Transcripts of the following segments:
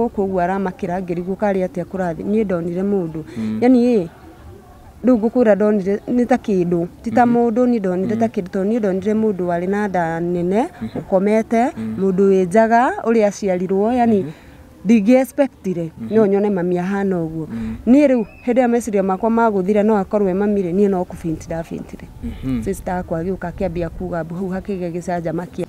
Gũkũ ũguo aramakĩra, ngĩrigwo karĩ atĩa kũrathiĩ. Niĩ ndonire mũndũ, yani rĩu ngũkwĩra ndonire nĩ ta kĩndũ, ti ta mũndũ. Niĩ ndonire ta kĩndũ, tondũ niĩ ndonire mũndũ warĩ na nda nene, ũkomete, mũndũ wĩ njaga ũrĩa aciarirwo, yani ndingĩ expectire no nyone mami ahana ũguo. Niĩ rĩu hĩndĩ ĩrĩa meciria makwa magũthira no akorwo e mami rĩ, niĩ no kũfaint ndafaintire. Sister akwa agĩũka, akĩambia kuga mbu, hau hakĩgĩa gĩcanjama kĩa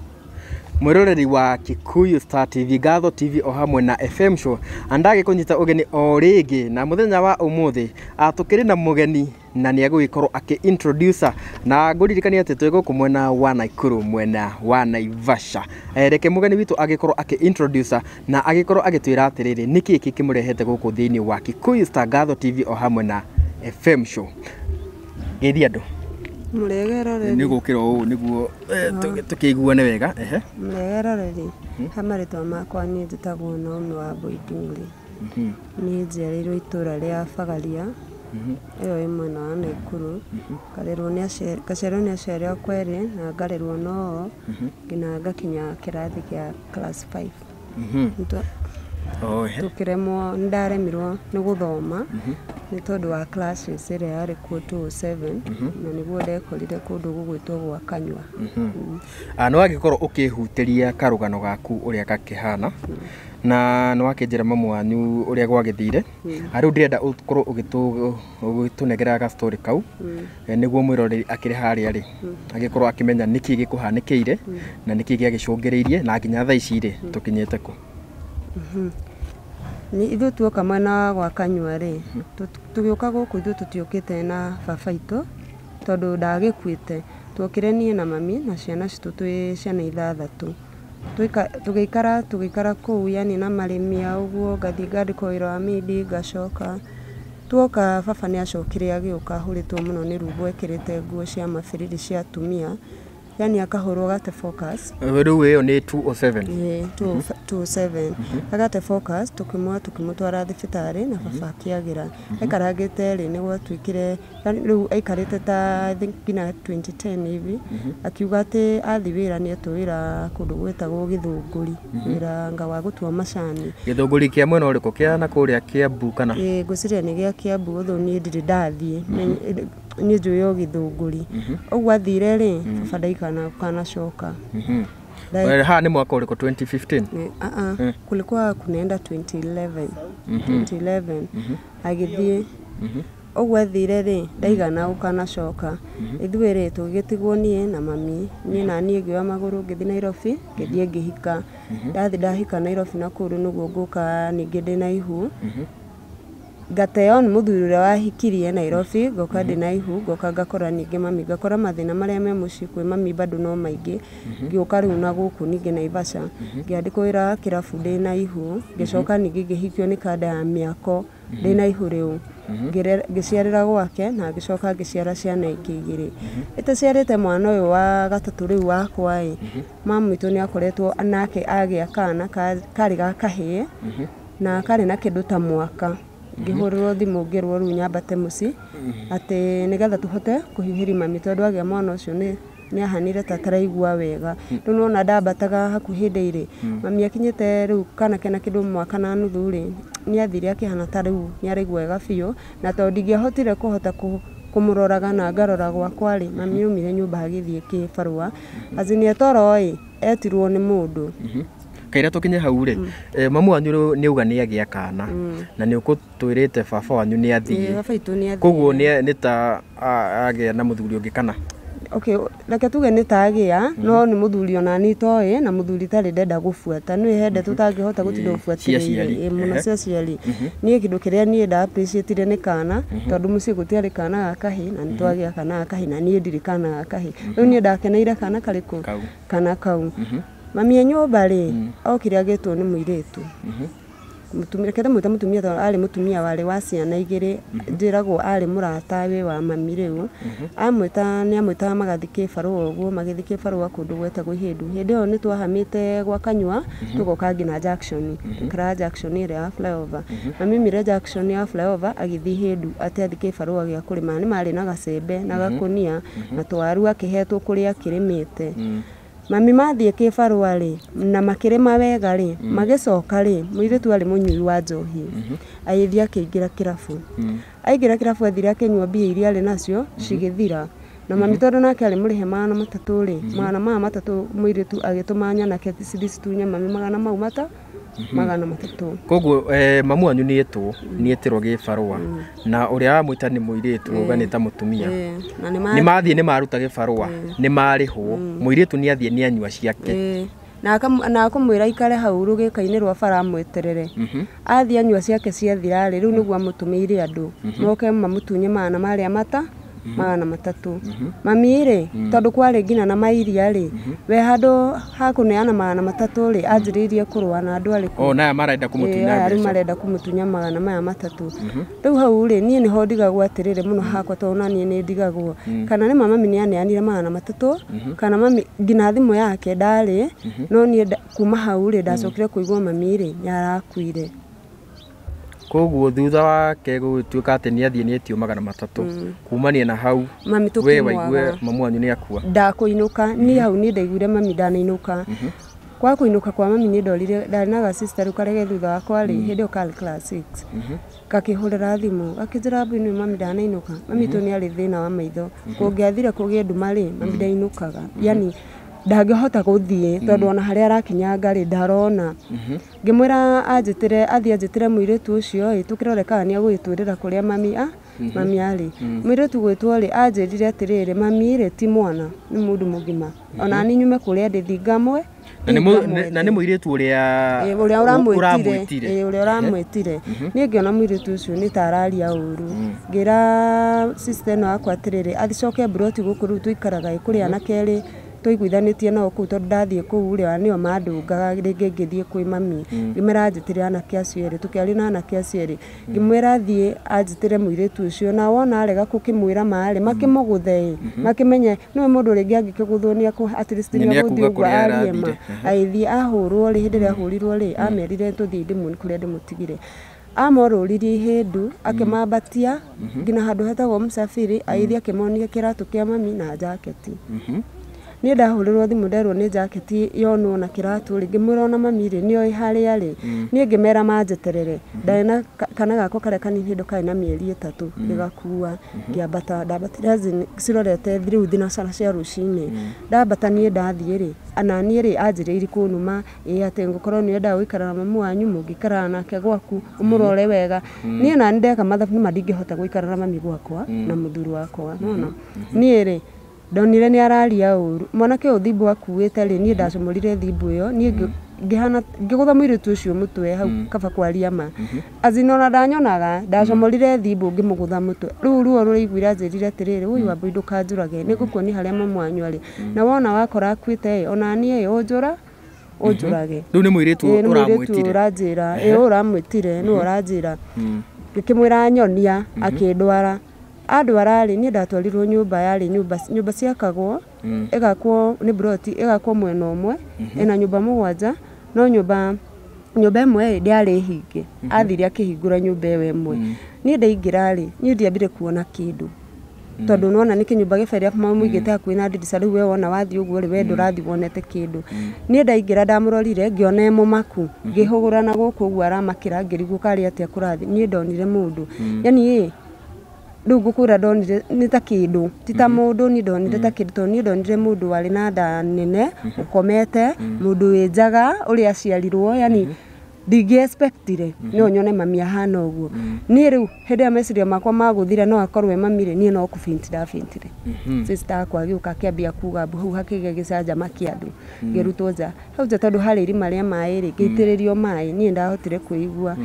Mwĩroreri wa Kikuyu Star TV, Gatho TV o hamwe na FM Show, andagĩkũnyita ũgeni o rĩngĩ na mũthenya wa ũmũthĩ tũkĩrĩ na mũgeni na nĩ egũgĩkorwo akĩ introducer na ngũririkania atĩ twĩ gũkũ mwena wa Nakuru, mwena wa Naivasha. Reke mũgeni witũ agĩkorwo akĩ introducer na agĩkorwo agĩtwĩra atĩrĩrĩ, nĩkĩ kĩmũrehete gũkũ thĩinĩ wa Kikuyu Star, Gatho TV o hamwe na FM Show. Geithia andũ. Mũregeroreri. Nĩ gũkĩra ũũ nĩguo tũkĩiguane wega, ehe. Mũregeroreri, ha marĩtwa makwa niĩ njĩtagwo Naomi wa Ndung'uri. Niĩ njiarĩirwo itũra rĩa Bagaria, ĩyo ĩ mwena wa Naikuru. Ngarerwo nĩ aciari, ngaciarwo nĩ aciari akwa erĩ na ngarerwo noo nginya ngakinya kĩrathi kĩa class 5. Oh, ehe. Tũkĩremwo, nĩ ndaremirwo nĩ gũthoma nĩ tondũ wa classes ĩrĩa yarĩ kuo 207, na nĩguo ndekorire kũndũ gũgwĩtwo gwa Kanyua. Nĩ wagĩkorwo ũkĩhutĩria karũgano gaku ũrĩa gakĩhana na nĩ wakĩnjĩra mamu wanyu ũrĩa gwagĩthire. Rĩu ndĩrenda ũkorwo ũgĩtũnengera ga story kau, nĩguo mwĩroreri akĩrĩ harĩa rĩ agĩkorwo akĩmenya nĩkĩ gĩkũhanĩkĩire na nĩkĩ gĩagĩcũngĩrĩirie na nginya thaa ici rĩ tũkinyĩte kũ. Nĩ ithuĩ tuoka mwena wa gwa Kanyua rĩ, tũgĩũka gũkũ ithuĩ tũtiũkĩte na baba itũ tondũ ndagĩkuĩte. Tuokire niĩ na mami na ciana citũ, twĩ ciana ithathatũ. Tũgĩikara kũu, yani na marĩmi a ũguo, ngathiĩ ngandĩkwo wĩra wa mĩindi, ngacoka. Tuoka baba nĩ acokire agĩũka ahũrĩtwo mũno nĩ rumbo, ekĩrĩte nguo cia mabiriri cia atumia, yani akahũrwo gate focus. Rĩu ĩyo nĩ 207? Ĩĩ, 207. Agate focus, tũkĩmuoya tũkĩmũtwara thibitarĩ na baba akĩagĩra. Aikarangĩte rĩ, nĩ gwatuĩkire, yani rĩu aikarĩte ta I think nginya 2010 hivi, akiuga atĩ athiĩ wĩra, nĩ etwo wĩra kũndũ gwĩtagwo Gĩthũngũri, wĩra anga wa gũtua macani. Gĩthũngũri kĩa mwena ũrĩkũ, kĩa na kũrĩa Kĩambu kana? Ĩĩ, ngwĩciria nĩ gĩa Kĩambu, although niĩ ndirĩ ndathiĩ. Niĩ njũĩ o Gĩthũngũri. Ũguo athire rĩ, baba ndaigana kanacoka. Haha nĩ mwaka ũrĩkũ, 2015? Kulikuwa kunaenda 2011, 2011 agĩthiĩ. Ũguo athire rĩ, ndaigana gũkanacoka. Ithuĩ rĩ tũgĩtigwo niĩ na mami. Niĩ na niĩ ngĩoya magũrũ ngĩthiĩ Nairobi, ngĩthiĩ ngĩhika. Ndathiĩ ndahika Nairobi na kũu rĩu nĩguo ngũka ningĩ ndĩna ihu, ngateo nĩ mũthuri ũrĩa wahikirie Nairobi. Ngoka ndĩna ihu, ngoka ngakora ningĩ mami, ngakora mathĩna marĩa me mũciĩ kwĩ mami bado no maingĩ. Ngĩũka rĩu na gũkũ ningĩ Naivasha, ngĩandĩkwo wĩra wa kĩrabu ndĩna ihu. Ngĩcoka ningĩ ngĩhikio nĩ kanda ya mĩako ndĩna ihu rĩu. Ngĩciarĩra gwake na ngĩcoka ngĩciara ciana ingĩ igĩrĩ. Ĩtaciarĩte mwana ũyũ wa gatatũ rĩu wakwa ĩ, mamu witũ nĩ akoretwo nake agĩa kana karĩ ga kahĩĩ na karĩ na kĩndũ ta mwaka. Ngĩhũrĩrwo thimũ, ngĩrwo rĩu nyambate mũciĩ atĩ nĩgetha tũhote kũhiũhĩria mami, tondũ agĩa mwana ũcio nĩ ahanire ta ataraigua wega. Rĩu nĩwona ndambataga hakuhĩ ndĩirĩ mami akinyĩte rĩu kana kena kĩndũ mwaka na nuthu rĩ, nĩ athire akĩhana ta rĩu nĩ araigua wega biũ. Na tondũ ndingĩahotire kũhota kũmũroraga na ngarora gwakwa rĩ, mami aumire nyũmba agĩthiĩ kĩbarũa azini etoro ĩ etirwo nĩ mũndũ. Kaira tũkinye hau rĩ, mamu wanyu rĩu nĩ auga nĩ agĩa kana na nĩ ũkũtwĩrĩte baba wanyu nĩ athiĩ. Baba witũ nĩ athiĩ. Koguo nĩ ta agĩa na mũthuri ũngĩ kana? Okay, reke tuge nĩ ta agĩa, no nĩ mũthuri ona niĩ itoĩ, na mũthuri itarĩ ndenda gũbuata. Nĩ hende tũtangĩhota gũtinda Cia aciari. ũbuatĩrĩire. Ĩĩ, mũno cia aciari. Niĩ kĩndũ kĩrĩa niĩ nda appreciate nĩ kana, tondũ mũciĩ gũtiarĩ kana ga kahĩĩ na nĩ twagĩa kana ga kahĩĩ na niĩ ndirĩ kana ga kahĩĩ. Rĩu niĩ ndakeneire kana karĩkũ? Kau. Kana kau. Mami e nyũmba rĩ, okire agĩtwo nĩ mũirĩtu. Mũtumia, reke ndĩmwĩte mũtumia tondũ arĩ mũtumia warĩ wa ciana igĩrĩ, njĩragwo arĩ mũrata wĩ wa mami rĩu. Amwĩta, nĩ amwĩtaga magathiĩ kĩbarũa ũguo, magĩthiĩ kĩbarũa kũndũ gwetagwo Ihĩndũ. Hĩndĩ ĩyo nĩ twahamĩte gwa Kanyua, tũgoka nginya junction, tũikaraga junction ĩrĩa ya flyover. Mami aumire junction ya flyover agĩthiĩ Ihĩndũ atĩ athiĩ kĩbarũa gĩa kũrĩma. Nĩ marĩ na gacembe na gakũnia na twaru akĩhetwo kũrĩa akĩrĩmĩte. Mami mathiĩ kĩbarũa rĩ na makĩrĩma wega rĩ, magĩcoka rĩ, mũirĩtu arĩ mũnyui wa njohi, agĩthiĩ akĩingĩra kĩrabu. Aingĩra kĩrabu athire akĩnyua mbia iria arĩ nacio cigĩthira. Na mami tondũ nake arĩ mũrĩhe 300 rĩ, 300 mũirĩtu agĩtũma nyanake cithiĩ citunye mami magana mau mata 300. Koguo mamu wanyu nĩ etwo, nĩ etĩrwo gĩbarũa, na ũrĩa wamwĩta nĩ mũirĩtu, uga nĩ ta mũtumia. Na nĩ mathiĩ nĩ maruta gĩbarũa, nĩ marĩhwo, mũirĩtu nĩ athiĩ nĩ anyua ciake. Na akamwĩra aikare hau rũgĩka-inĩ rwa bara amweterere. Athiĩ anyua ciake ciathira rĩ, rĩu nĩguo amũtũmĩire andũ moke mamũtunye magana marĩa mata 300. Mami rĩ, tondũ kwarĩ nginya na mairia rĩ, we handũ ha kũneana 300 rĩ, anjĩrĩirie kũrũa na andũ arĩkũ. O naya marenda kũmũtunya mbeca. Rĩu marenda kũmũtunya magana maya 300. Rĩu hau rĩ, niĩ nĩho ndigagwo atĩrĩrĩ mũno hakwa tondũ ona niĩ nĩ ndigagwo. Kana nĩ mami nĩ aneanire 300, kana mami nginya thimũ yake ndarĩ, no niĩ kuma hau rĩ ndacokire kũigua mami rĩ nĩ arakuire. Koguo thutha wake gũgĩtuĩka atĩ nĩ athiĩ nĩ etio 300, kumania na hau we waigue mamu wanyu nĩ akua. Ndakũinũka niĩ hau niĩ ndaiguire mami ndanainũka. Kwa kũinũka kwa mami nĩ ndorire ndarĩ na ga sister rĩu karege thutha wakwa rĩ, hĩndĩ ĩyo karĩ class 6, gakĩhũrĩra thimũ gakĩnjĩra mbu nĩ mami ndanainũka. Mami tũ nĩ arĩ thĩna wa maitho, kũngĩathire kũgĩe nduma rĩ, mami ndainũkaga, yani ndangĩhota gũthiĩ tondũ ona harĩa arakinyanga rĩ ndarona. Ngĩmwĩra anjĩtĩre, athiĩ anjĩtĩre mũirĩtu ũcio ĩ, tũkĩrore kana nĩ egũgĩtwĩrĩra kũrĩa mami mami arĩ. Mũirĩtu gwĩtwo rĩ anjĩrire atĩrĩrĩ, mami rĩ ti mwana, nĩ mũndũ mũgima, ona niĩ nyume kũrĩa ndĩthi ngamwe. Na nĩ mũirĩtu ũrĩa ũramwĩtire, ũrĩa ũramwĩtire. Niĩ ngĩona mũirĩtu ũcio nĩ ta araria ũru, ngĩra sister ĩno yakwa atĩrĩrĩ, athicoke mburoti gũkũ rĩu tũikaraga ĩ kũrĩ anake erĩ tũiguithanĩtie nao kũu tondũ ndathiĩ kũu rĩ nĩo mandũngaga rĩngĩ ngĩthiĩ kwĩ mami. Ngĩmwĩra anjĩtĩre anake acio erĩ, tũkĩaria na anake acio erĩ, ngĩmwĩra athiĩ anjĩtĩre mũirĩtu ũcio, na wona arega gũkĩmwĩra marĩ makĩmũgũthe ĩ, makĩmenye nĩwe mũndũ rĩngĩ angĩkĩgũthwo nĩ at least nĩ egũthiĩ ũguo arie ma. Agĩthiĩ ahũrwo rĩ, hĩndĩ ĩrĩa ahũrirwo rĩ, amerire tũthiĩ ndĩmuonie kũrĩa ndĩmũtigire. Amorũririe ihĩndũ akĩmambatia nginya handũ hetagwo Msafiri, agĩthiĩ akĩmonia kĩratũ kĩa mami na jaketi. Niĩ ndahũrĩrwo thimũ nderwo nĩ jaketi yonwo na kĩratũ rĩ, ngĩmwĩra ona mami rĩ nĩoĩ harĩa rĩ. Niĩ ngĩmera manjeterere, ndarĩ na kana gakwa karĩa kanini hĩndĩ karĩ na mĩeri 3 gĩgakua, ngĩambata ndambatire cirorete rĩu thinacara cia rũcinĩ. Ndambata niĩ ndathiĩ rĩ, ana niĩ rĩ anjĩrĩirie kũnuma ĩ atĩ ngũkorwo nĩ wendaga gũikara na mamu wanyu, mũngĩikaraga nake gwaku ũmũrore wega. Niĩ nani ndeka mathabu nĩma ndingĩhota gũikara na mami gwakwa na mũthuri wakwa, nĩwona. Niĩ rĩ ndonire nĩ araria ũru, mwanake ũyũ thimbu akuĩte rĩ, niĩ ndacomorire thimbu ĩyo, niĩ ngĩhana ngĩgũtha mũirĩtu ũcio mũtwe hau kaba kwaria ma azina ona ndanyonaga, ndacomorire thimbu ngĩmũgũtha mũtwe. Rĩu ruo rũraiguire anjĩrire atĩrĩrĩ, ũi Wambui ndũkanjũrage, nĩ ngũkuonia harĩa mamu wanyu arĩ, na wona wakora akuĩte ĩ, ona niĩ ĩ ũnjũrage. Rĩu nĩ mũirĩtu ũramwĩtire, ũranjĩra ĩ ũramwĩtire, nĩwe ũranjĩra. Ngĩkĩmwĩra nyonia, akĩndwara. Andwara rĩ, niĩ ndatwarirwo nyũmba yarĩ nyũmba ciakagwo, ĩgakwo nĩ broti, ĩgakwo mwena ũmwe, ĩna nyũmba 7, no nyũmba ĩmwe ndĩarĩ hinge, athire akĩhingũra nyũmba ĩyo ĩmwe. Niĩ ndaingĩra rĩ, niĩ ndiambire kuona kĩndũ, tondũ nĩwona nĩ kĩnyũmba gĩbere mamũigĩte hakuhĩ na ndirica, rĩu we wona wathiĩ ũguo rĩ, we ndũrathiĩ wonete kĩndũ. Niĩ ndaingĩra ndamũrorire ngĩona e mũmaku, ngĩhũgũra na gũkũ ũguo aramakĩra, ngĩrigwo karĩ atĩa kũrathiĩ. Niĩ ndonire mũndũ, yani rĩu ngũkwĩra ndonire nĩ ta kĩndũ, ti ta mũndũ, niĩ ndonire ta kĩndũ, tondũ niĩ ndonire mũndũ warĩ na nda nene, ũkomete, mũndũ wĩ njaga, ũrĩa aciarirwo, yani ndingĩ expectire no nyone mami ahana ũguo. Niĩ rĩu hĩndĩ ĩrĩa meciria makwa magũthira no akorwo e mami rĩ, niĩ no kũfaint ndafaintire. Sister akwa agĩũka akĩambia kuga mbu hau hakĩgĩa gĩcanjama kĩa andũ, ngĩrutwo nja. Hau nja tondũ harĩ irima rĩa maĩ rĩ, ngĩitĩrĩrio maĩ, niĩ ndahotire kwĩigua.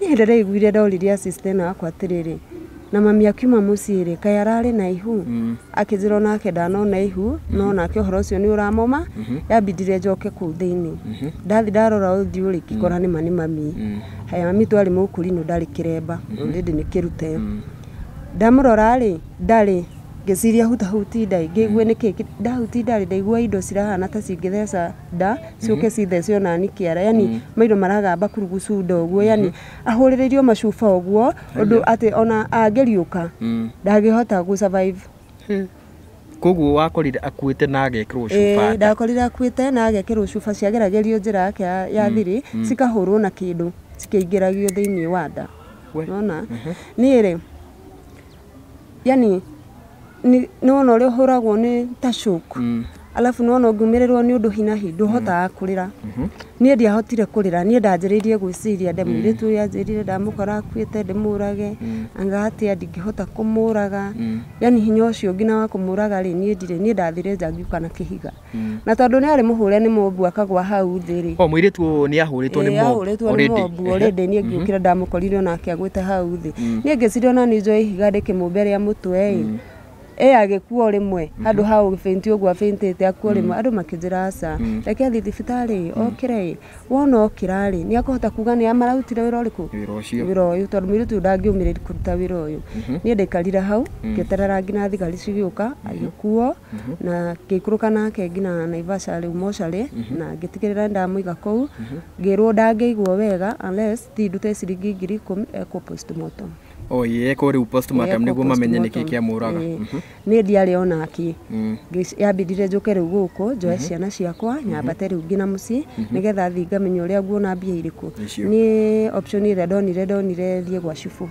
Niĩ hĩndĩ ĩrĩa ndaiguire ndoririe sister ĩno yakwa atĩrĩrĩ, na mami akiuma mũciĩ rĩ, kaĩ ararĩ na ihu? Akĩnjĩra onake ndanona ihu, no nake ũhoro ũcio nĩ ũramoma, yambindire njoke kũu thĩinĩ. Ndathi ndarora ũthiũ rĩ, ngĩkora nĩma nĩ mami. Haya mami twarĩ mũkũrinũ ndarĩ kĩremba, already nĩ kĩrute. Ndamũrora rĩ, ndarĩ, ngĩciria hutahuti nda, ngĩigue nĩkĩ, ndahuti nda rĩ, ndaigua indo cirahana ta cingĩtheca nda, ciũke cithece onani kĩara, yani maitho maragamba kurugucunda ũguo, yani ahũrĩrĩirio macuba ũguo, ũndũ atĩ ona angĩriũka ndangĩhota gũ survive. Koguo wakorire akuĩte na agekĩrwo cuba. Ndakorire akuĩte na agekĩrwo cuba ciageragĩrio njĩra yake ya thiri cikahũrwo na kĩndũ cikĩingĩragio thĩinĩ wa nda. Nona niĩ rĩ yani nĩwona ũrĩa ũhũragwo nĩ ta shock. Alafu nĩwona ũngiumĩrĩrwo nĩ ũndũ hinahi ndũhotaga kũrĩra. Niĩ ndiahotire kũrĩra, niĩ ndanjĩrĩirie gwĩciria nde mũirĩtu ũyũ anjĩrire ndamũkora akuĩte ndĩmũrage, anga atĩa ndingĩhota kũmũraga. Yani hinya ũcio nginya wa kũmũraga rĩ niĩ ndirĩ, niĩ ndathire nja ngiũka na kĩhiga. Na tondũ nĩ arĩ mũhũre nĩ mũmbu akagwa hau thĩ rĩ. O mũirĩtu ũyũ nĩ ahũrĩtwo nĩ mob. Ahũrĩtwo nĩ mob already, niĩ ngĩũkĩra ndamũkorire onake agwĩte hau thĩ. Niĩ ngĩciria ona niĩ njoe ihiga ndĩkĩmũmbe rĩa mũtwe ĩ. Agĩkua rĩmwe handũ ha ũbĩnti ũguo abĩntĩte akua rĩmwe andũ makĩnjĩra aca reke athiĩ thibitarĩ okĩre wona okĩra rĩ nĩ akũhota kuga nĩ amararutire wĩra ũrĩkũ wĩra ũyũ tondũ mũirĩtu ũyũ ndangĩũmĩrĩria kũruta wĩra ũyũ. Niĩ ndaikarire hau ngĩeterera nginya thigari cigĩũka agĩkuo na ngĩikũrũka nake nginya Naivasha rĩu mocarĩ na ngĩtigĩrĩra ndamũiga kũu ngĩrwo ndangĩiguo wega unless thiĩ ndute ciringi 10,000 ekwo postmortem. O yeko rĩu postmortem nĩguo mamenye nĩkĩ kĩamũraga. Niĩ ndiarĩ onake yambindire njũke rĩu gũkũ njoe ciana ciakwa nyambate rĩu nginya mũciĩ nĩgetha thiĩ ngamenya ũrĩa nguona mbia irĩkũ. Niĩ option ĩrĩa ndonire thiĩ gwa cibũ.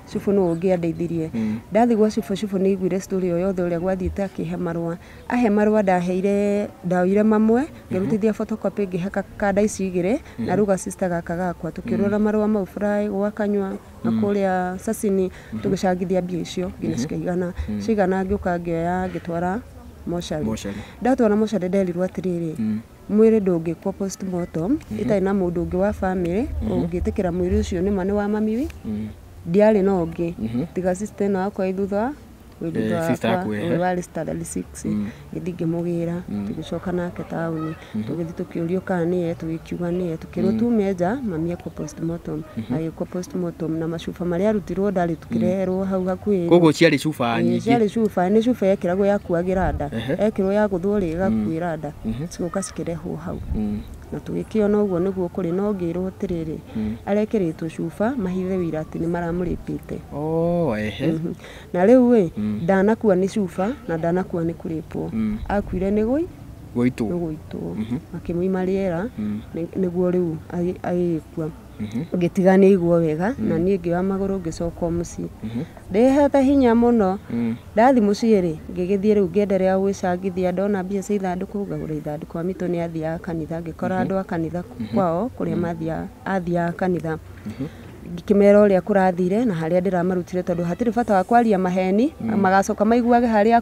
Cibũ nĩwe ũngĩandeithirie. Ndathiĩ gwa cibũ, cibũ nĩ aiguire story ĩyo yothe ũrĩa gwathiĩte akĩhe marũa. Ahe marũa ndaheire ndaoire mamwe ngĩrutithia photocopy ngĩhe kanda ici igĩrĩ na rĩu ga sister gaka gakwa tũkĩrora marũa mau fry gwa kanyua na kũrĩa Sasini tũgĩcangithia mbia icio nginya cikaigana. Cigana ngĩũka ngĩoya ngĩtwara mocarĩ. Ndatwara mocarĩ nderirwo atĩrĩrĩ mwĩrĩ ndũngĩkwo postmortem ĩtarĩ na mũndũ ũngĩ wa family ũngĩtĩkĩra mwĩrĩ ũcio nĩma nĩ wa mami ndiarĩ na ũngĩ tiga sister ĩno yakwa ĩ thutha ũyũ warĩ standard 6 ngĩthiĩ ngĩmũgĩra tũgĩcoka nake taũni tũgĩthiĩ tũkĩũrio kana nĩye tũgĩkiuga nĩye tũkĩrwo tume nja mami ekwo postmortem agĩkwo postmortem na macuba marĩa arutirwo ndarĩ tũkĩreherwo hau hakuhĩ. Koguo ciarĩ cuba nyingĩ. Ciarĩ cuba nĩ cuba yekĩragwo yakuagĩra nda ekĩrwo yagũthwo rĩ ĩgakuĩra nda cigoka cikĩrehwo hau na tũgĩkĩona ũguo nĩguo kũrĩ no ngĩrwo atĩrĩrĩ arekĩrĩtwo cuba mahithe wĩira atĩ nĩ maramũrĩpĩte. Na rĩu ĩ ndanakua nĩ cuba na ndanakua nĩ kũrĩpwo akuire nĩ gũitwo makĩmũima rĩera nĩguo rĩu agĩgĩkua. Ngĩtiga nĩ aiguo wega na niĩ ngĩoya magũrũ ngĩcoka mũciĩ ndĩhete hinya mũno. Ndathiĩ mũciĩ rĩ ngĩgĩthiĩ rĩu ngĩenderea gwĩcangithia ndona mbia cia ithandũkũ ngagũra ithandũkũ. Amitũ nĩ athiaga kanitha ngĩkora andũ a kanitha kwao kũrĩa athiaga kanitha ngĩkĩmera ũrĩa kũrathire na harĩa ndĩramarutire tondũ hatirĩ bata wa kwaria maheni magacoka maiguage harĩa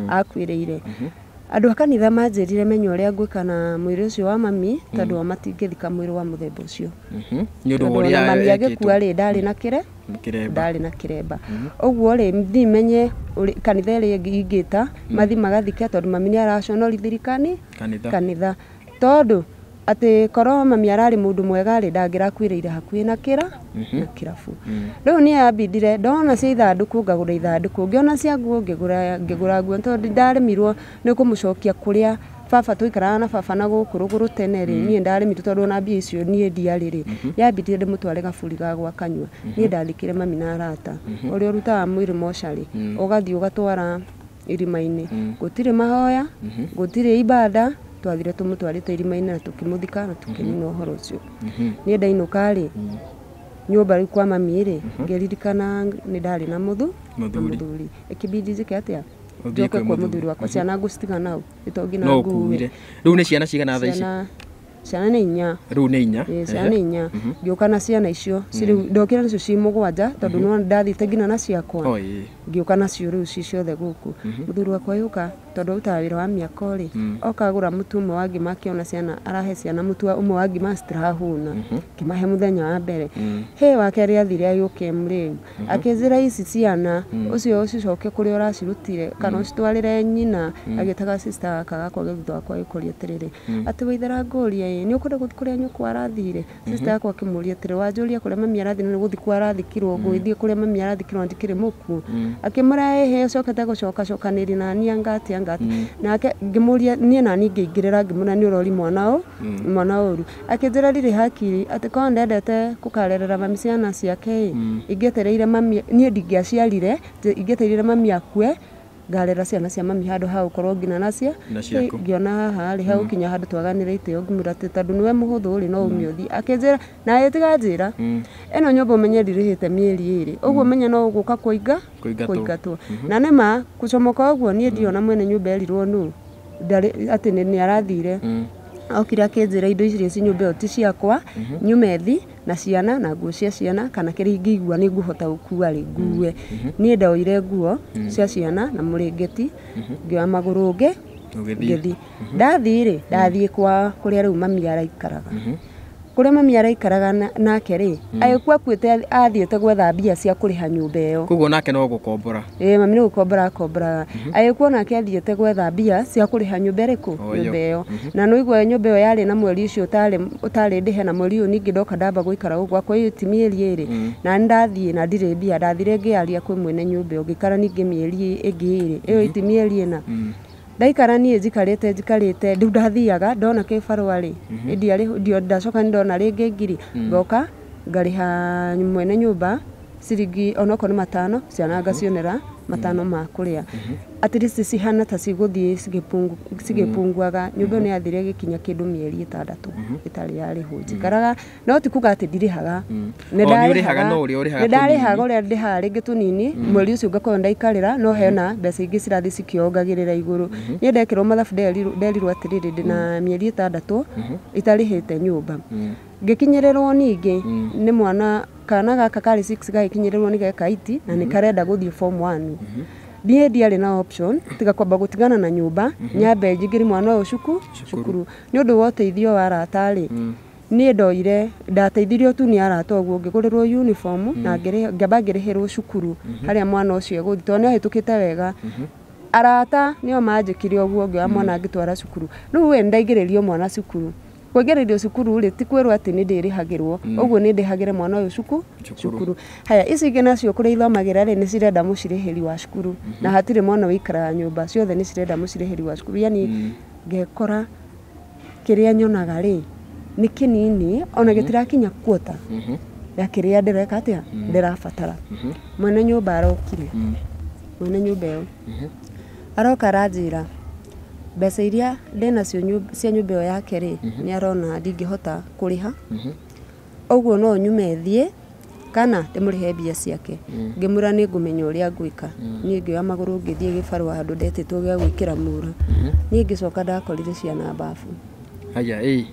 akuĩrĩire. Andũ a kanitha manjĩrire menye ũrĩa ngwĩka na mwĩrĩ ũcio wa mami tondũ o matingĩthika mwĩrĩ wa mũthemba ũcio. Nĩ ũndũ wa ũrĩa mami agĩkua rĩ ndarĩ na ndarĩ na kĩremba. Ũguo rĩ thiĩ menye kanitha ĩrĩa ingĩta mathi magathike tondũ mami nĩ araconorithirikani kanitha tondũ atĩ korwo mami ararĩ mũndũ mwega rĩ ndangĩrakuĩrĩire hakuhĩ na kĩrabu. Rĩu niĩ yambindire ndona cia ithandũkũ ngagũra ithandũkũ ngĩona cia nguo ngĩgũra nguo tondũ ndaremirwo nĩ kũmũcokia kũrĩa baba tũikaraga na baba na gũkũ rũgũrũ tene rĩ niĩ ndaremirwo tondũ ona mbia icio niĩ ndiarĩ rĩ yambindire ndĩmũtware gaburi ga gwa kanyua. Niĩ ndathikire mami na arata ũrĩa ũrutaga mwĩrĩ mocarĩ ũgathiĩ ũgatwara irima-inĩ gũtirĩ mahoya gũtirĩ ibada twathire tũmũtwarĩte irima-inĩ na tũkĩmũthika na tũkĩnina ũhoro ũcio. Niĩ ndainũka rĩ nyũmba rĩu kwa mami rĩ ngĩririkana nĩ ndarĩ na mũthuri ĩkĩbidi njĩke atĩa njoke kwa mũthuri wakwa ciana ngũcitiga nau ĩto nginya nguwe. Rĩu nĩ ciana cigana thaa ici? Ciana nĩ inya. Rĩu nĩ inya. Ciana nĩ inya ngĩũka na ciana icio rĩu ndokire nacio ci mũgwanja tondũ no ndathiĩte nginya na ciakwa ngĩũka nacio rĩu ci ciothe gũkũ. Mũthuri wakwa yũka tondũ arutaga wĩra wa mĩako rĩ oka agũra mũtu ũmwe wa ngima akĩona ciana arahe ciana mũtu ũmwe wa ngima citirahũna ngĩmahe mũthenya wa mbere. Hĩ wa kerĩ athire agĩũka rĩu akĩnjĩra ici ciana ũcio ũcicoke kũrĩa ũracirutire kana ũcitwarĩre nyina agĩtaga sister gaka gakwa gĩ thutha wakwa agĩkũria atĩrĩrĩ atĩ waithera ngũria ĩ nĩ ũkwenda gũthiĩ kũrĩa nyũkwa arathire. Sister yakwa akĩmũria atĩrĩ wanjũria kũrĩa mami arathire nĩ gũthiĩ kwa arathikirwo ngũgĩthiĩ kũrĩa mami arathikirwo ndikĩrĩ mũkuũ. Akĩmũra ĩhĩ ũcokete gũcokacokanĩria nani anga atĩa anga atĩa. Nake ngĩmũria niĩ nani ngĩingĩrĩra ngĩmũra nĩ ũrori mwana ũru. Akĩnjĩra ndirĩ hakiri atĩ korwo ndendete kũkarerera mami ciana ciake ĩ ingĩetereire mami niĩ ndingĩaciarire ingĩetereire mami akue Ngarera ciana cia mami handũ ha gũkorwo nginya nacia Na ciaku. Ngĩona haha rĩ hau kinya handũ twaganĩre itĩo, ngĩmwĩra atĩ tondũ nĩwe mũhũthũ rĩ, no ume ũthiĩ. Akĩnjĩra na ĩtiga njĩra ĩno nyũmba ũmenye ndirĩhĩte mĩeri 2, ũguo ũmenye no ũgũka kũinga Kũingatwo. Kũingatwo. Na nĩma gũcomoka ũguo niĩ ndiona mwene nyũmba erirwo nũ atĩ nĩ arathire. Okire akĩnjĩra indo icio ci nyũmba ĩyo ti ciakwa, nyume thi na ciana na nguo cia ciana, kana kĩrĩa ingĩigua nĩ ngũhota gũkua rĩ ngue. Niĩ ndoire nguo cia ciana na mũrĩngĩti, ngĩoya magũrũ ngĩ Ũgĩthiĩ. Ngĩthiĩ. Ndathiĩ rĩ, ndathiĩ kwa kũrĩa rĩu mami araikaraga. Kũrĩa mami araikaraga nake rĩ, agĩkua akuĩte athiĩte gwetha mbia cia kũrĩha nyũmba ĩyo. Koguo nake no gũkombora. Ĩĩ, mami nĩ gũkombora akomboraga. Agĩkua nake athiĩte gwetha mbia cia kũrĩha nyũmba ĩrĩkũ? O ĩyo. Nyũmba ĩyo. Na nĩ ũigua nyũmba ĩyo yarĩ na mweri ũcio ũtarĩ ndĩhe, na mweri ũyũ ningĩ ndoka ndamba gũikara gũkũ gwakwa ĩyo ti mĩeri 2. Na nĩ ndathiĩ na ndirĩ mbia, ndathire ngĩaria kwĩ mwene nyũmba ĩyo, ngĩikara ningĩ mĩeri ĩngĩ 2, ĩyo ti mĩeri 4. Ndaikara niĩ njikarĩte rĩu ndathiaga ndona kĩbarũa rĩ, ndacoka nĩ ndona rĩngĩ ngiri, ngoka ngarĩha mwene nyũmba ciringi onokorwo nĩ 5, ciana ngacionera 5 ma kũrĩa. At least cihana ta cigũthiĩ cigĩpunguaga. Nyũmba ĩyo nĩ yathire ĩgĩkinya kĩndũ mĩeri 6 ĩtarĩ yarĩhwo. Njikaraga no ti kuga atĩ ndirĩhaga. Nĩ O, nĩ ũrĩhaga ndarĩhaga. No ũrĩa ũrĩhaga Nĩ ndarĩhaga tũnini. Ũrĩa ndĩhaga rĩngĩ tũnini, mweri ũcio ngakorwo ndaikarĩra, no hena mbeca ingĩ cirathiĩ cikĩongagĩrĩra igũrũ. Niĩ ndekĩrwo mathabu nderirwo atĩrĩrĩ, ndĩna mĩeri 6 itarĩhĩte nyũmba. Ngĩkinyĩrĩrwo ningĩ nĩ mwana, kana gaka karĩ 6 gagĩkinyĩrĩrwo nĩ geka iti na nĩ karenda gũthiĩ form 1. Niĩ ndiarĩ na option tiga kwamba gũtigana na nyũmba, nyambe njingĩrie mwana ũyũ cukuru. Nĩ ũndũ wa ũteithio wa arata rĩ, niĩ ndoire ndateithirio tu nĩ arata ũguo, ngĩgũrĩrwo uniform na ngĩamba ngĩrĩhĩrwo cukuru harĩa mwana ũcio egũthiĩ, tondũ nĩ ahĩtũkĩte wega. Arata nĩo manjĩkire ũguo, ngĩoya mwana ngĩtwara cukuru. Rĩu we nĩndaingĩrĩrio mwana cukuru. Kũingĩrĩrio cukuru rĩ, ti kwĩrwo atĩ nĩ ndĩrĩhagĩrwo, ũguo nĩ ndĩhagĩre mwana ũyũ cukuru. Haya, ici ingĩ nacio kũrĩa ithomagĩra rĩ, nĩ cirenda mũcirĩhĩri wa cukuru, na hatirĩ mwana ũikaraga nyũmba, ciothe nĩ cirenda mũcirĩhĩri wa cukuru. Yani ngekora kĩrĩa nyonaga rĩ nĩ kĩnini, ona gĩtirakinya kuota ya kĩrĩa ndĩreka atĩa ndĩrabatara. Mwene nyũmba arokire, mwene nyũmba ĩyo aroka aranjĩra mbeca iria ndĩnacio cia nyũmba ĩyo yake rĩ, nĩ arona ndingĩhota kũrĩha, ũguo no nyume thiĩ kana ndĩmũrĩhe mbia ciake. Ngĩmwĩra nĩ ngũmenya ũrĩa ngwĩka. Niĩ ngĩoya magũrũ ngĩthiĩ gĩbarũa handũ ndetĩtwo gĩa gwĩkĩra mũra. Niĩ ngĩcoka ndakorire ciana babu. Haya, ĩ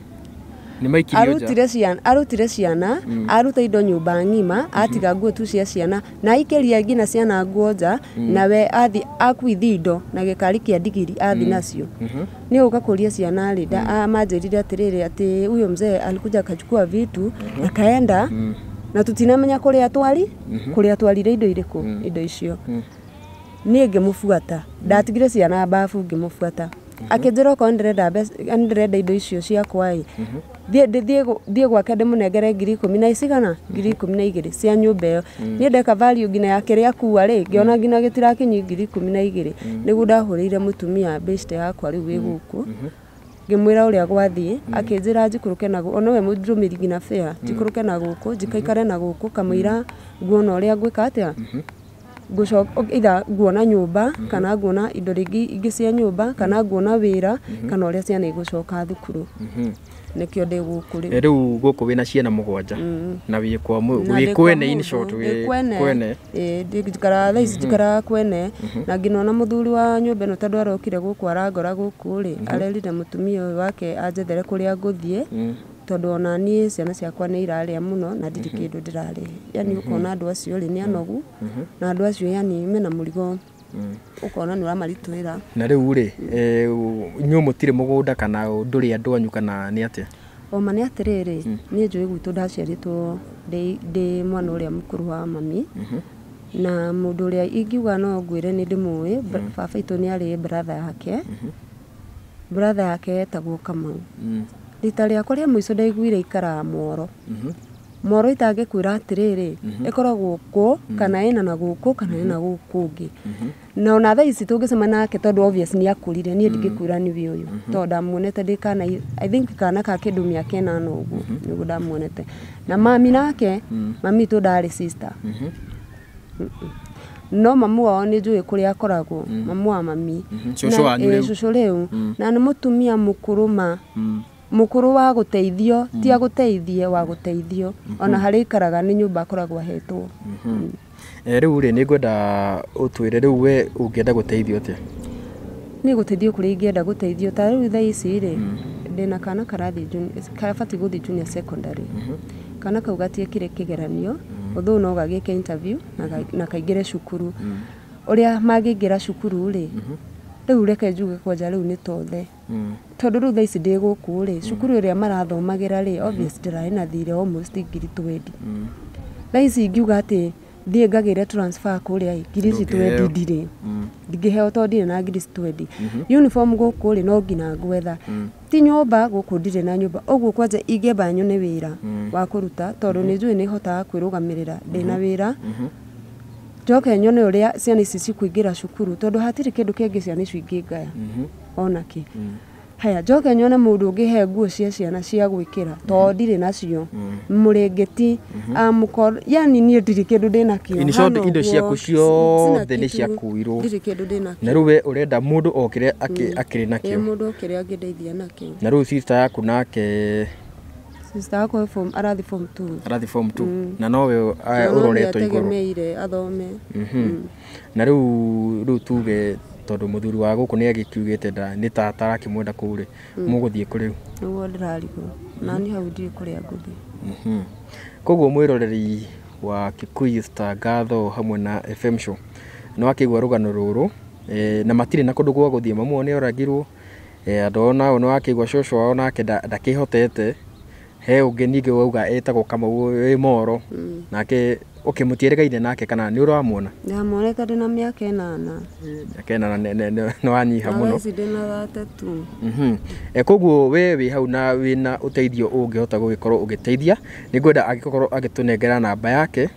nĩ maikirio nja. Arutire ciana, aruta indo nyũmba ng'ima, atiga nguo tu cia ciana na aikĩria nginya ciana nguo nja, nawe athi akuithi indo na gĩkari kĩa ndigiri athi nacio. Nĩ ũka kũria ciana rĩ, manjĩrire atĩrĩrĩ, atĩ huyo mzee alikuja akachukua vitu akaenda na tutinamenya kũrĩa atwari, kũrĩa atwarire indo irĩkũ, indo icio. Niĩ ngĩmũbuata, ndatigire ciana babu ngĩmũbuata. Akĩnjĩra okorwo ndĩrenda mbeca, ndĩrenda indo icio ciakwa ĩ, thiĩ gwake ndĩmũnengere ngiri ikũmi na cigana, ngiri 12 cia nyũmba ĩyo. Niĩ ndeka value nginya ya kĩrĩa akua rĩ, ngĩona nginya gĩtirakinyia ngiri 12. Nĩguo ndahũrĩire mũtumia beshte yakwa rĩu wĩ gũkũ, ngĩmwĩra ũrĩa gwathiĩ, akĩnjĩra njikũrũke na ona we mũndũmĩri nginya fare, njikũrũke na gũkũ, njikaikare na gũkũ kamũira nguona ũrĩa ngwĩka atĩa, ngũcoka either nguona nyũmba kana nguona indo rĩngĩ ingĩ cia nyũmba kana nguona wĩra kana ũrĩa ciana igũcoka thukuru. Nĩkĩo ndĩ gũkũ rĩu. Rĩu gũkũ wĩna ciana 7 na wĩ kwa wĩ kwene, in short wĩ kwene. Ĩĩ, njikaraga thaa ici njikaraga kwene, na nginona mũthuri wa nyũmba ĩno tondũ arokire gũkũ arangora gũkũ rĩ, arerire mũtumia ũyũ wake anjethere kũrĩa ngũthiĩ, tondũ ona niĩ ciana ciakwa nĩ irarĩa mũno na ndirĩ kĩndũ ndĩrarĩhe. Yani ũkona andũ acio rĩ nĩ anogu, na andũ acio yani mena mũrigo, ũkona nĩ ũramaritũhĩra. Na rĩu rĩ, inyuĩ mũtirĩ mũgũnda kana ndũrĩ andũ anyu kana nĩ atĩa? Oma nĩ atĩrĩrĩ, niĩ njũĩ gwitũ ndaciarĩtwo ndĩ mwana ũrĩa mũkũrũ wa mami, na mũndũ ũrĩa ingiuga no ngwĩre nĩ ndĩmũĩ, baba witũ nĩ arĩ brother yake. Brother yake etagwo Kamau. Rita rĩakwa rĩa mũico ndaiguire aikaraga Mworo. Mworo itangĩkwĩra atĩrĩrĩ, ĩkoragwo kũ kana ĩna na gũkũ kana ĩna gũkũ kũngĩ. Na ona thaa ici tũngĩcemania nake tondũ obvious nĩ akũrire, niĩ ndingĩkwĩra nĩwe ũyũ, tondũ ndamuonete ndĩ kana, I think kana ka kĩndũ mĩaka 8 ũguo nĩguo ndamuonete. Na mami nake, mami witũ ndarĩ sister. No mamu wao nĩ njũĩ kũrĩa akoragwo, mamu wa mami. Cũcũ wanyu rĩu. Cũcũ rĩu. Na nĩ mũtumia mũkũrũ ma. Mũkũrũ wa gũteithio, ti agũteithie, wa gũteithio. Ona harĩa aikaraga nĩ nyũmba akoragwo ahetwo. Rĩu rĩ, nĩ ngwenda ũtwĩre rĩu we ũngĩenda gũteithio atĩa? Niĩ gũteithio kũrĩa ingĩenda gũteithio ta rĩu thaa ici rĩ, ndĩna kana karathiĩ karabatiĩ gũthiĩ junior secondary. Kana kau gatiĩkire kĩgeranio, although no gagĩke interview na kaingĩre cukuru. Ũrĩa mangĩingĩra cukuru rĩ, rĩu reke njuge kwanja rĩu nĩ tothe. Tondũ rĩu thaa ici ndĩ gũkũ rĩ, cukuru ĩrĩa marathomagĩra rĩ, obvious ndĩrarĩ na thirĩ almost 20,000. Thaa ici ingiuga atĩ thiĩ ngagĩre transfer kũrĩa ĩ, ngiri ici Ndũngĩheo. 20 ndirĩ. Ndingĩheo tondũ ndirĩ na ngiri ici 20. Uniform gũkũ rĩ, no nginya ngwetha. Ti nyũmba gũkũ ndirĩ na nyũmba. Ũguo kwanja ingĩamba nyone wĩra wa kũruta tondũ nĩ njũĩ nĩ hotaga kwĩrũgamĩrĩra ndĩna wĩra. Njoke nyone ũrĩa ciana ici cikũingĩra cukuru tondũ hatirĩ kĩndũ kĩngĩ ciana icio ingĩngaya ona kĩ. Haya, njoke nyone mũndũ ũngĩhe nguo cia ciana cia gwĩkĩra tondũ ndirĩ nacio. Mũrĩngĩti, yani niĩ ndirĩ kĩndũ ndĩnakĩo. In short, Hana indo ũguo, ciaku sina ciothe nĩ kitu, ciakuirwo. Ndirĩ kĩndũ ndĩnakĩo. Na rĩu we ũrenda mũndũ okĩre akĩrĩ nakĩo. Ĩ, mũndũ okĩre angĩndeithia nakĩo. Na rĩu sister yaku nake Sister yakwa arathiĩ form 2. Arathi form 2 na nowe ũroretwo igũrũ. Ategemeire athome. Na rĩu tuge tondũ mũthuri wa gũkũ nĩ agĩkiugĩte nĩ ta atarakĩmwenda kũu rĩ, mũgũthiĩ kũ rĩu? Nĩguo ndĩrarigwo. Na niĩ hau ndiũĩ kũrĩa ngũthiĩ. Koguo mwĩroreri wa Kikuyu Star Ngatho hamwe na FM Show nĩ wakĩigua rũgano rũrũ, na matirĩ na kũndũ gwa gũthiĩ, mamu wao nĩ oragirwo, andũ ao nao nĩ wakĩigua cũcũ wao nake ndakĩhotete, he ũngĩ ningĩ wauga etagwo Kamau wĩ Moro, nake ũkĩmũtiĩrĩgaine nake kana nĩ ũramuona? Ndamuonete ndĩna mĩaka 8. Mĩaka 8 nĩ wanyiha Na mũno. thaa ici ndĩna 32. Koguo we wĩ hau na wĩna ũteithio ũngĩhota gũgĩkorwo ũgĩteithia, nĩ ngwenda angĩkorwo agĩtũnengera namba yake,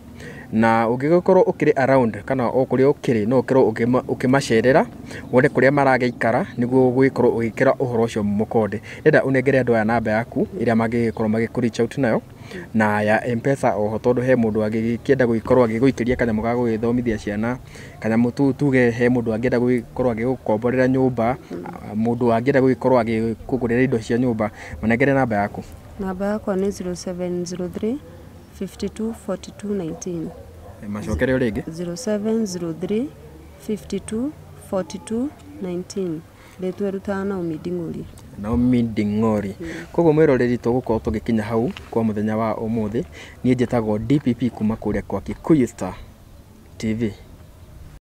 na ũngĩgĩkorwo ũkĩrĩ around kana o kũrĩa ũkĩrĩ no ũkorwo ũkĩmacerera wone kũrĩa maragĩikara nĩguo gũgĩkorwo ũgĩkĩra ũhoro ũcio mũkonde. Ndĩrenda ũnengere andũ aya namba yaku ĩrĩa mangĩgĩkorwo magĩkũ reach out nayo na ya M-Pesa oho, tondũ he mũndũ angĩkĩenda gũgĩkorwo agĩgũikĩria kanyamũ ga gũgĩthomithia ciana, kanyamũ tuge he mũndũ angĩenda gũgĩkorwo agĩgũkomborera nyũmba, mũndũ angĩenda gũgĩkorwo agĩkũgũrĩra indo cia nyũmba, manengere namba yaku. Namba yakwa nĩ 0703 52 42 19. Macokere o rĩngĩ. 0703 52 42 19. Rĩtwa ĩrutaga Naomi Nding'ũri. Naomi Nding'ori. Koguo mwĩroreri tũgũkorwo tũgĩkinya hau kwa mũthenya wa ũmũthĩ. Niĩ njĩtagwo DPP kuma kũrĩa kwa Kikuyu Star TV.